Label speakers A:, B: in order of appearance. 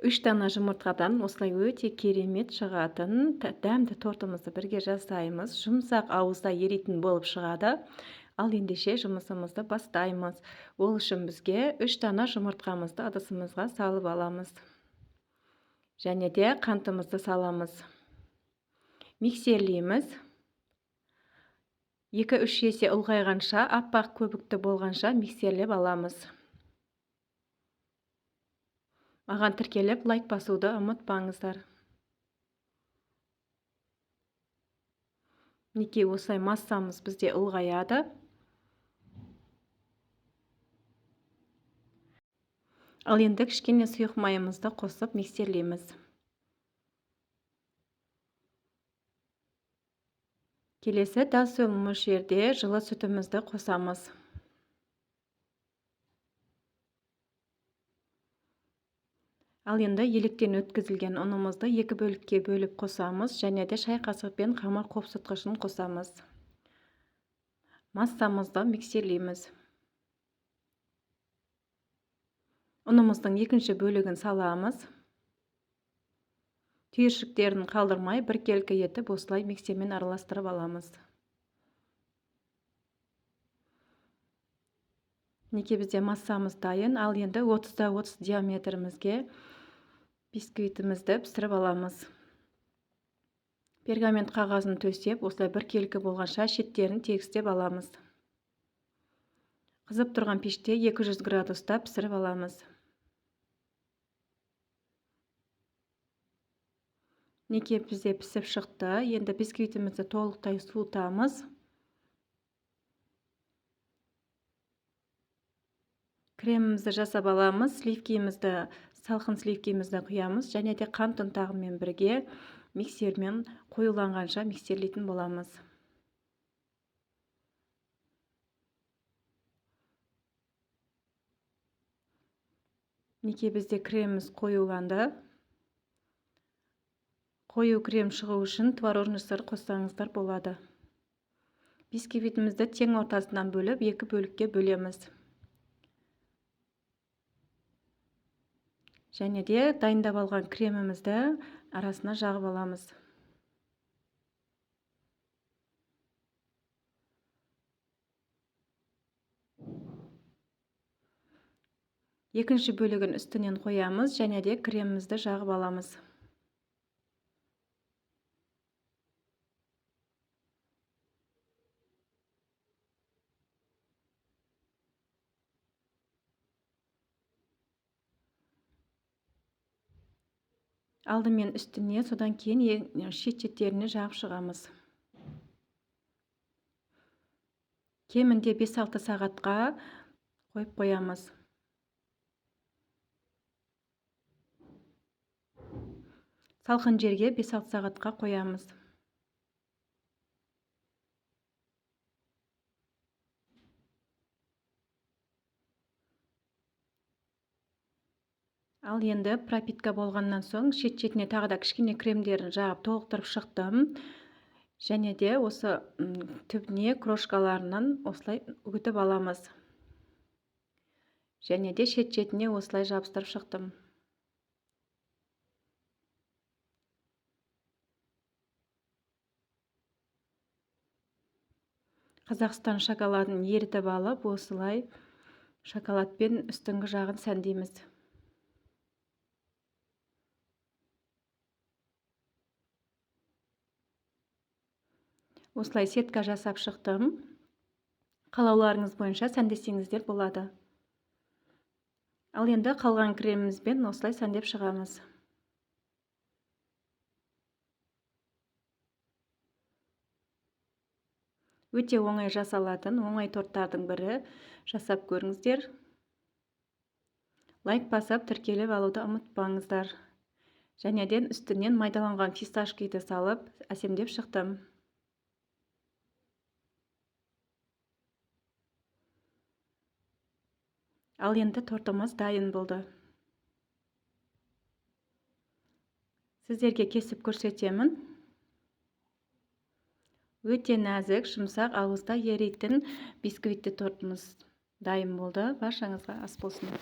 A: 3 дана жұмыртқадан осылай өте керемет шығатын дәмді тортымызды бірге жасаймыз. Жұмсақ, ауызда еритін болып шығады. Ал ендеше жұмысымызды бастаймыз. Ол үшін бізге 3 дана жұмыртқамызды ыдысымызға салып аламыз. Және де қантымызды саламыз. Миксерлейміз. 2-3 есе ұлғайғанша, аппақ көбікті болғанша миксерлеп аламыз. Маған тіркеліп, лайк басуды ұмытпаңыздар. Мінекей осылай массамыз бізде ұлғаяды. Ал енді кішкене сұйық майымызды қосып миксерлейміз. Келесі дәл сол мөлшерде жылы сүтімізді қосамыз. Ал енді електен өткізілген ұнымызды 2 бөлікке бөліп қосамыз және де шай қасықпен қамыр қопсытқышын қосамыз. Массамызды миксерлейміз. Ұнымыздың екінші бөлігін саламыз. Түйіршіктерін қалдырмай біркелкі етіп осылай миксермен араластырып аламыз. Мінекей бізде массамыз дайын. Ал енді 30-30 диаметрімізге бисквитімізді пісіріп аламыз. Пергамент қағазын төсеп, осылай біркелкі болғанша шеттерін тегістеп аламыз. Қызып тұрған пеште 200 градуста пісіріп аламыз. Мінекей бізде пісіп шықты. Енді бисквитімізді толықтай суытамыз. Кремімізді жасап аламыз. Сливкимізді, салқын сливкимізді құямыз және де қант ұнтағымен бірге миксермен қоюланғанша миксерлейтін боламыз. Мінекей бізде креміміз қоюланды. Қою крем шығу үшін творожный сыр қоссаңыздар болады. Бисквитімізді тең ортасынан бөліп, 2 бөлікке бөлеміз. Және де дайындап алған кремімізді арасына жағып аламыз. Екінші бөлігін үстінен қоямыз және де кремімізді жағып аламыз. Алдымен үстіне, содан кейін шет-шеттеріне жағып шығамыз. Кемінде 5-6 сағатқа қойып қоямыз. Салқын жерге 5-6 сағатқа қоямыз. Ал енді пропитка болғаннан соң шет-шетіне тағы да кішкене кремдерін жағып толықтырып шықтым. Және де осы түбіне крошкаларынан осылай үгітіп аламыз. Және де шет-шетіне осылай жабыстырып шықтым. Қазақстан шоколадын ерітіп алып, осылай шоколадпен үстіңгі жағын сәндейміз. Осылай сетка жасап шықтым. Қалауларыңыз бойынша сәндесеңіздер болады. Ал енді қалған кремімізбен осылай сәндеп шығамыз. Өте оңай жасалатын, оңай торттардың бірі. Жасап көріңіздер. Лайк басып, тіркеліп алуды ұмытпаңыздар. Және де үстінен майдаланған фисташкиді салып, әсемдеп шықтым. Ал енді тортымыз дайын болды. Сіздерге кесіп көрсетемін. Өте нәзік, жұмсақ, ауызда еритін бисквитті тортымыз дайын болды. Баршаңызға ас болсын.